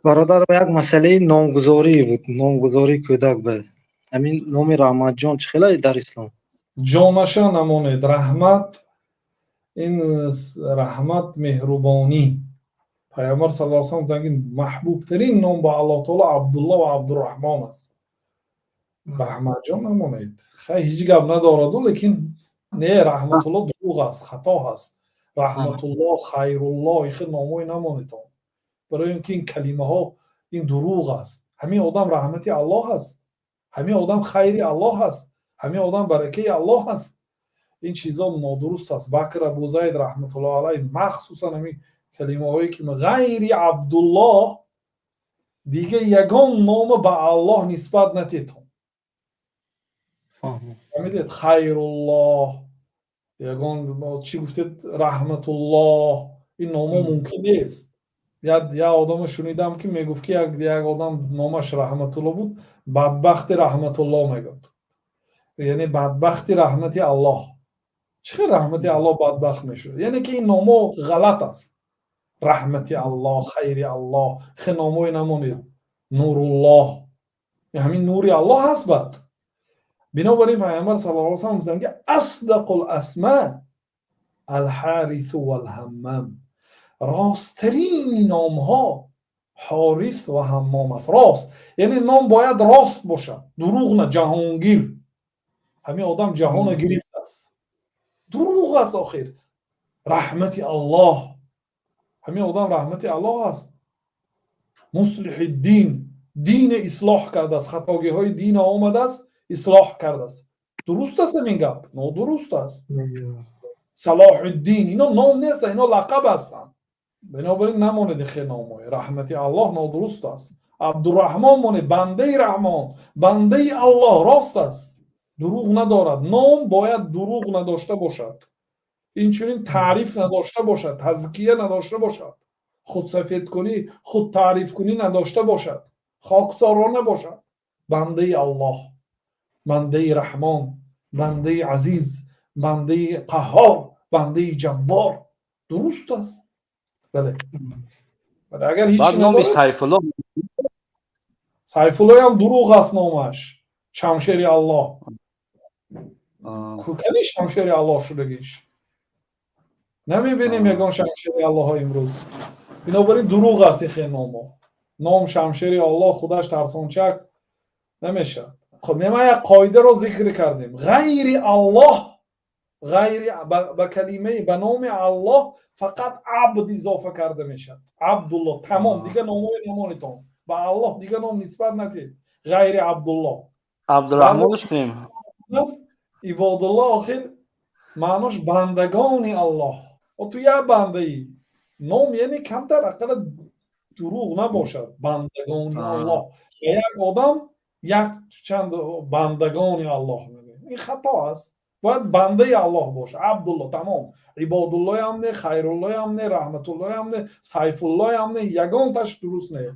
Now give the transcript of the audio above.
Бародар, як масъалаи номгузорӣ буд, номгузории кӯдак ба ҳамин номи Раҳматҷон чӣ хела дар ислом? Ҷонаша намонед. Раҳмат, ин раҳмат, меҳрубонӣ. Пайғамбар саллаллоҳу алайҳи васаллам гуфтанд, ки маҳбубтарин ном ба Аллоҳ таоло Абдулло ва Абдурраҳмон аст. Раҳматҷон намонед. Хай, ҳеҷ гап надораду, лекин не, Раҳматулло дурӯғ аст, хато ҳаст. Раҳматулло, Хайрулло, ин хел номҳое намонедон, барои ин ки ин калимаҳо, ин дурӯғ аст. Ҳамин одам раҳмати Аллоҳ аст, ҳамин одам хайри Аллоҳ аст, ҳамин одам баракаи Аллоҳ аст? Ин чизо нодуруст аст. Бакр Абу Зайд раҳматуллоҳ алайҳ махсусан ҳамин калимаҳое ки ғайри Абдуллоҳ дига ягон нома ба Аллоҳ нисбат натетон. Фаҳмидед? Хайруллоҳ, ягон чӣ гуфтед, Раҳматуллоҳ, ин номо мумкин нест. Як одама шунидам, ки мегуфт, ки як одам номаш Раҳматулло буд, бадбахти Раҳматулло мегуфт, яъне бадбахти раҳмати Аллоҳ. Чӣ хел раҳмати Аллоҳ бадбахт мешуд? Яъне ки ин номо ғалат аст. Раҳмати Аллоҳ, хайри Аллоҳ, хел номое намонед. Нуруллоҳ, ҳамин нури Аллоҳ ҳаст. Бад бинобар ин Пайғамбар саллаллоҳу алайҳи васаллам гуфтанд, ки асдақул асма Алҳарису валҳаммам, росттарини номҳо Ҳорис ва Ҳаммом аст. Рост, яъне ном бояд рост бошад, дурӯғ на. Ҷаҳонгир, ҳамин одам ҷаҳона гирифтааст, дурӯғ аст. Охир раҳмати Аллоҳ, ҳамин одам раҳмати Аллоҳ аст. Муслиҳиддин, дине ислоҳ кардааст, хатогиҳои дина омадааст, ислоҳ кардааст. Дуруст аст ҳамин гап? Нодуруст аст. Салоҳиддин, ино ном нест, ино лақаб ҳастанд. Бинобар ин намонед хел номҳое. Раҳмати Аллоҳ нодуруст аст. Абдурраҳмон монед, бандаи Раҳмон, бандаи Аллоҳ рост аст, дурӯғ надорад. Ном бояд дурӯғ надошта бошад, инчунин таъриф надошта бошад, тазкия надошта бошад, худсафедкунӣ, худтаърифкунӣ надошта бошад, хоксорона бошад. Бандаи Аллоҳ, бандаи Раҳмон, бандаи Азиз, бандаи Қаҳҳор, бандаи Ҷаббор дуруст аст. Бале, агар ҳеҷ номи Сайфулло? Сайфуллоям дурӯғ аст номаш. Шамшери Аллоҳ, кани шамшери Аллоҳ шудагиш? Намебинем ягон шамшери Аллоҳо имрӯз. Бинобар ин дурӯғ аст ихе номо. Ном шамшери Аллоҳ худаш тарсончак намешавад. Хоб, ма як қоидаро зикр кардем: ғайри Аллоҳ, ғайри ба калимаи, ба номи Аллоҳ фақат абд изофа карда мешавад. Абдуллоҳ, тамом. Дигар номҳои намонитон, ба Аллоҳ дигар ном нисбат надиҳед ғайри Абдуллоҳ. Абдурраҳмонш кунем. Ибодуллоҳ, охир маънош бандагони Аллоҳ. Ту як бандаӣ. Ном яъне камтар ақалла дурӯғ набошад. Бандагони Аллоҳ, як одам як чанд бандагони Аллоҳ мегӯяд, ин хато аст. Бояд бандаи Аллоҳ бошад, Абдулло, тамом. Ибодуллоям не, Хайруллоям не, Раҳматуллоям не, Сайфуллоям не, ягонташ дуруст не.